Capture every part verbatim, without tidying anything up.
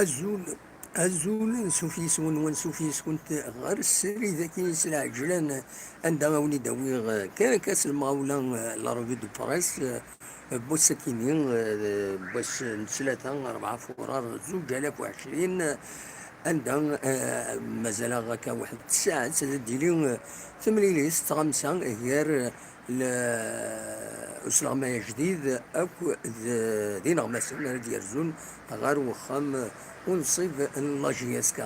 Azul, azul, ansuf yis-wen, wansuf yis-went ɣer srid-agi s lɛejlan, anda a wen-id-awiɣ, eh, kan akka s lemɣawla, eh, la revue de presse, eh, n wass-akini, eh, n wass n ttlata, rebɛa furar zuǧ alaf u ɛecrin, anda, eh, mazal-aɣ akka waḥed tsaɛet ad d-tili, eh, temlilit, tɣamsa gar, eh, usleɣmay ajdid akk d, d ineɣmasen ara d-yerzun ɣer wexxam unṣib n la J S K.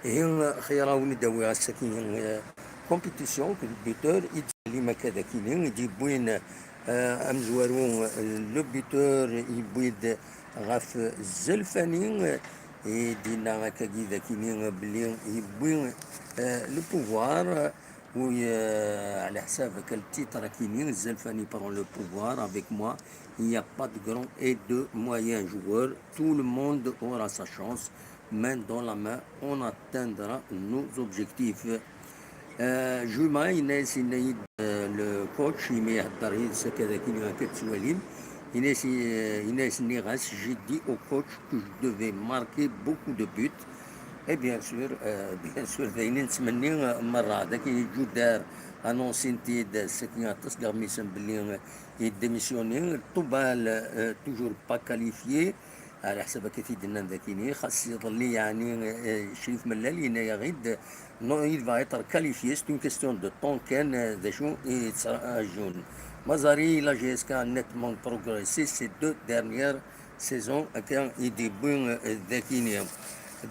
Ihi, xir a wen-id-awiɣ ass-agi, eh, compétition, le buteur, i d-twalim akka d akini, i d-yewwin, eh, amezwaru, eh, le buteur, yewwi-d ɣef Zelfani, eh, i d-yenna akkagi d akini belli yewwi, eh, le pouvoir. Oui, euh, على حساب le titre akini, Zelfani prend le pouvoir avec moi. Il n'y a pas de grand et de moyen joueur. Tout le monde aura sa chance. Main dans la main, on atteindra nos objectifs. Euh, Juma, yenna-yas, yenna-yi-d, euh, le coach, imi ihedder yid-s akka d akini, akka tettwalim. Yenna-yas, euh, yenna-yas, nniɣ-as, j'ai dit au coach que je devais marquer beaucoup de buts. Et bien sûr, euh, bien sûr, d ayen i nettmenni, euh, merra. D akken Judar annoncin-t-id, ass-agi aṭas n yiɣmisen belli, euh, yedémissionner. Ṭubal, euh, toujours pas qualifié. Ɛla ḥsab akka t-id-nnan d akini, xas iḍelli, yeɛni, euh, Crif Mellal yenna-yaɣ-id, non, il va être qualifié, c'est une question de temps kan, euh, d acu i yettraǧun. Mazari, la J S K a nettement progressé ces deux dernières saison, akka i d-yewwi, eh, d akini.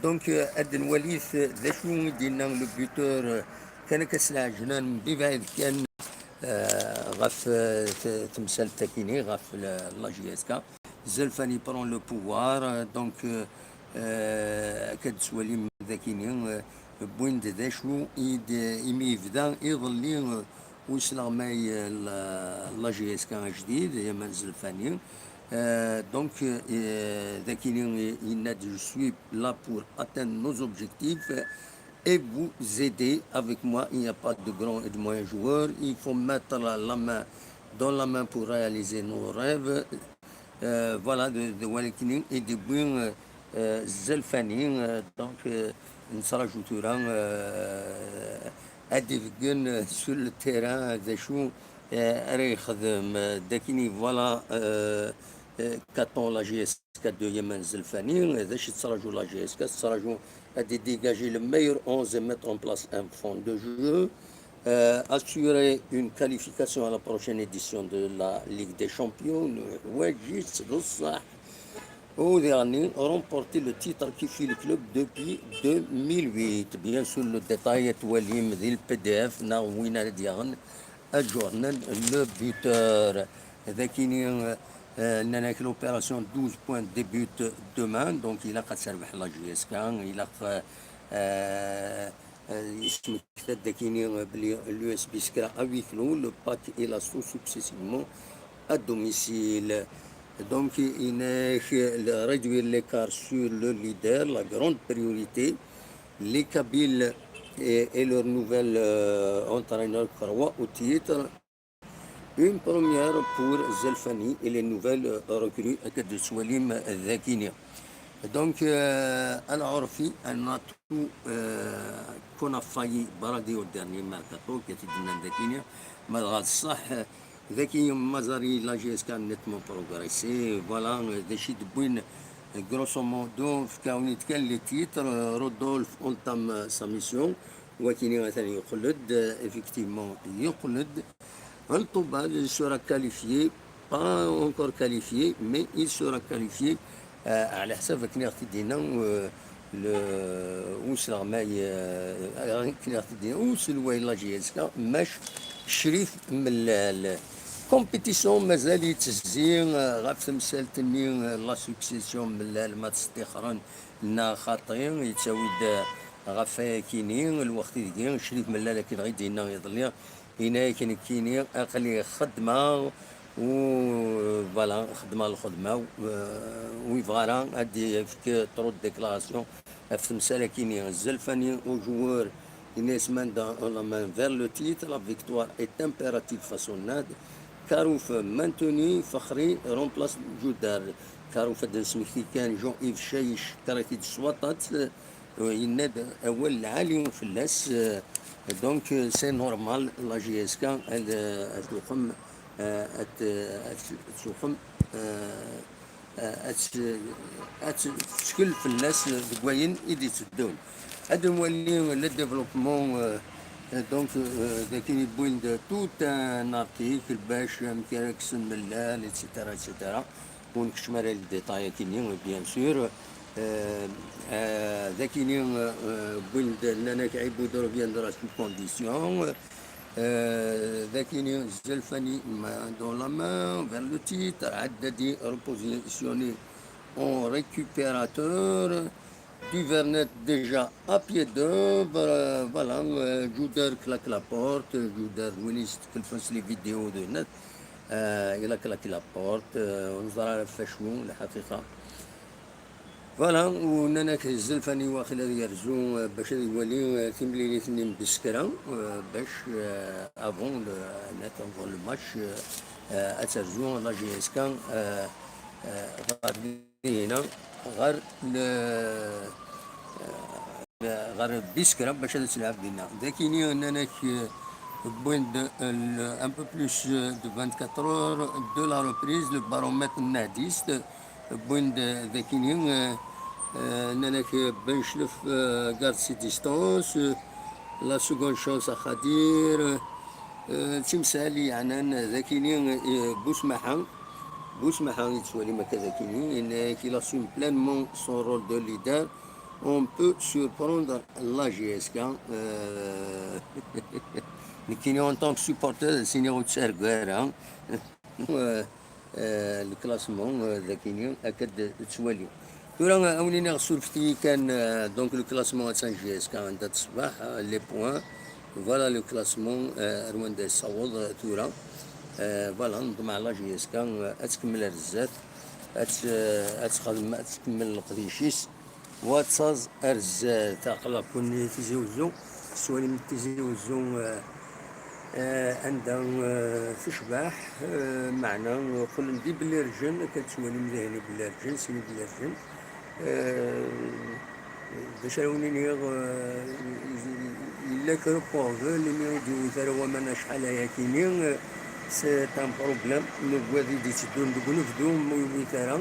Donc, eh, ad nwali d acu i d-yenna le buteur, eh, kan akka s lɛejlan, mebɛid kan, eh, ɣef, eh, t-, temsalt akini, ɣef la, la J S K. Zelfani prend le pouvoir, eh, donc, eh, eh, akka d-twalim d akini, eh, wwin-d d acu i d, imi yebda iḍelli, eh, usleɣmay, eh, la, la J S K ajdid, Yaman Zelfani. Euh, donc, euh, d akini yenna-d, je suis là pour atteindre nos objectifs et vous aider avec moi. Il n'y a pas de grands et de moyens joueurs. Il faut mettre la, la main dans la main pour réaliser nos rêves. Euh, voilà, d, d win akini i d-yewwi, euh, euh, Zelfani, euh, donc, euh, nettraǧu tura, euh, ad d-ibeggen, euh, sur le terrain, d acu, euh, ara yexdem, euh, d akini, voilà, euh, euh, qu'attend la J S K de Yaman Zelfani, euh, d acu i tettraǧu la J S K, tettraǧu ad d-dégager le meilleur onze et mettre en place un fond de jeu, euh, assurer une qualification à la prochaine édition de la Ligue des Champions, euh, nuḥwaǧ-itt d ṣṣeḥ. Au dernier, remporter le titre qui fait le club depuis deux mille huit. Bien sûr, le détail ad t-twalim di le P D F, neɣ win ara d-yaɣen aǧurnal, le buteur. D akini, euh, nnan-ak l'opération douze points débute demain, donc ilaq ad terbeḥ la J S K, ilaq, euh, euh, yesmekta-d akini belli l'U S B Skra à huis clos, le PAC et l'Asso successivement à domicile. Donc, yenna-ak le, réduire l'écart sur le leader, la grande priorité. Les Kabyles et, et leur nouvel, euh, entraîneur croient au titre. Une première pour Zelfani et les nouvelles, euh, recrues, akka d-tettwalim d akini. Donc, euh, Al-Aurfi, un atout, euh, qu'on a failli brader au dernier mercato, akka t-id-nnan d akini, ma dɣa d ṣṣeḥ, d akini Mazari, la J S K a nettement progressé, voilà, euh, d acu i d-wwin, euh, grosso modo, fkawen-id kan les titres, euh, Rodolphe entame, euh, sa mission, wakini atan yeqqel-d, euh, effectivement, yeqqel-d, Ṭubal, il sera qualifié, pas encore qualifié, mais il sera qualifié, euh, ɛla ḥsab akken i ɣ-t-id-yenna, euh, le, usleɣmay, euh, akken i ɣ-t-id-yenna uselway n la J S K, Mac Crif Mellal. Compétition mazal yettezzi, euh, ɣef temsalt-nni, euh, la succession Mellal ma ttseṭṭixren neɣ xaṭi, yettawi-d, euh, ɣef wayakini, lweqt ideg Crif Mellal akken i ɣ-d-yenna iḍelli, Yenna-yak nekkini aql-i xeddmeɣ, u voilà, xeddmeɣ lxedma-w, euh, ur yebɣi ara ad d-yefk trop de déclaration ɣef temsal-akini. Zelfani au joueur, yenna-yas main dans la main vers le titre, la victoire est impérative face au Nad. Karouf maintenu, Fakhri remplace Joudar. Car ufad ad nesmekti kan Jean-Yves Chaïch, car-it-id s waṭas, euh, yenna-d awal lɛali fell-as, euh, donc, euh, c'est normal, la J S K, ad, euh, ad tuxem, euh, ad, euh, ad tuxem, euh, euh, ad t-, ad t-, tettkel fell-as deg wayen i d-itteddun. Ad nwali le développement, euh, euh, donc, euh, dagi yewwi-d tout un article bac amek ara kksen mellal, et cetera, et cetera. Ur nekcem ara les détails akini, bien sûr. Euh, euh, dagini, euh, euh, wwin-d, nnan-ak Iboudor viendra sous condition. Euh, dagini, Zelfani, main dans la main, vers le titre, Haddadi repositionné en récupérateur, Duvernet déjà à pied d'œuvre, euh, voilà, euh, Jouder claque la porte, Jouder, win i s-tkelfen s les vidéos de net, euh, il a claqué la porte, euh, ur neẓri ara ɣef wacu, lḥaqiqa. Voilà, u nnan-ak Zelfani waqil ad yerzu, euh, bac ad iwali, euh, timlilit-nni n Beskra, euh, bac, euh, avant le, en attendant le match, euh, euh, ad terzu la J S K, euh, euh, ɣer dinna, ɣer le, euh, ɣer Beskra bac ad tleɛb dinna. Dagini nnan-ak, euh, wwin-d, euh, le, un peu plus, euh, de vingt-quatre heures de la reprise, le baromètre nahdiste, wwin-d dagini, euh, euh, nnan-ak, euh, Benchlef, euh, garde ses distances, euh, la seconde chance à Khadir, euh, euh, timsal yeɛnan dagini, euh, Bousmaha, Bousmaha yettwali akka dagini, yenna-ak il assume pleinement son rôle de leader, on peut surprendre la J S K, euh, nekkini en tant que supporter, sini ur ttargu ara. Euh, euh, le classement, euh, dagini, akka d-, ttwali. Tura, euh, awen-iniɣ surfet-iyi kan, euh, donc le classement atan J S K anda d ṣṣbeḥ, euh, les points. Voilà le classement, euh, ar wanda yessaweḍ, euh, tura. Euh, voilà, neḍmeɛ la J S K, euh, ad tkemmel ar zdat, ad t-, euh, ad txedm, ad tkemmel leqdic-is. Wa d taẓ ar zdat, aql-aken i Tizi Wezzu, tettwalim Tizi Wezzu, eh, eh, anda, eh, tecbeḥ, eh, meɛna, eh, qqlen d ibellireǧen, akka tettwalim dayen ibellireǧen, sin ibellireǧen. Eh, d acu ara wen-iniɣ, eh, yella kra n uɣbel imi ur d-yewwit ara waman acḥal ayakini, eh, c'est un problème, newwad i d-itteddun deg unebdu, ma ur yewwit ara.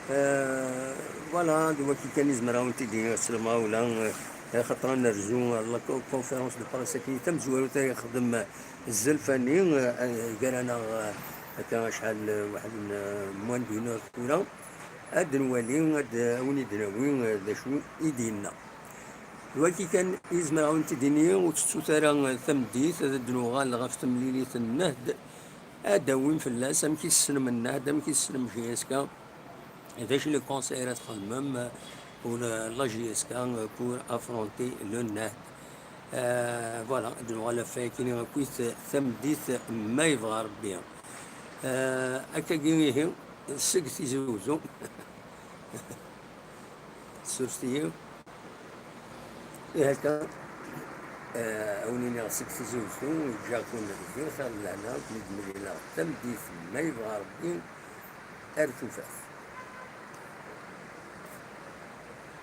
Euh, voilà, d waki kan i zemreɣ ad wen-t-id-iniɣ s lemɣawla, euh, axaṭer ad nerzu, euh, la co-, conférence de presse akken tamezwarut ara yexdem Zelfani, euh, gar-aneɣ, euh, akka acḥal, euh, waḥed n, euh, moins d'une heure tura, ad nwali, ad, ad wen-id-nawi, euh, d acu i d-yenna. D waki kan i zemreɣ ad wen-t-id-iniɣ, ur tettut ara, euh, tameddit, ad d-nuɣal ɣef temlilit n Nahd, ad d-awim fell-as amek i tessnem Nahd, amek i tessnem J S K. D acu les conseils ara txedmem pour la J S K pour affronter le Nahd? Euh, voilà, ad nuɣal ɣef wayen-agi akkit tameddit ma yebɣa Rebbi. Euh, akkagi ihi, seg Tizi Wezzu. Surfet-iyi. Ihi akka, euh, ad wen-iniɣ seg Tizi Wezzu, ǧǧiɣ-ken di xir n lehna, ad ken-id-mlileɣ tameddit ma yebɣa Rebbi, ar tufat.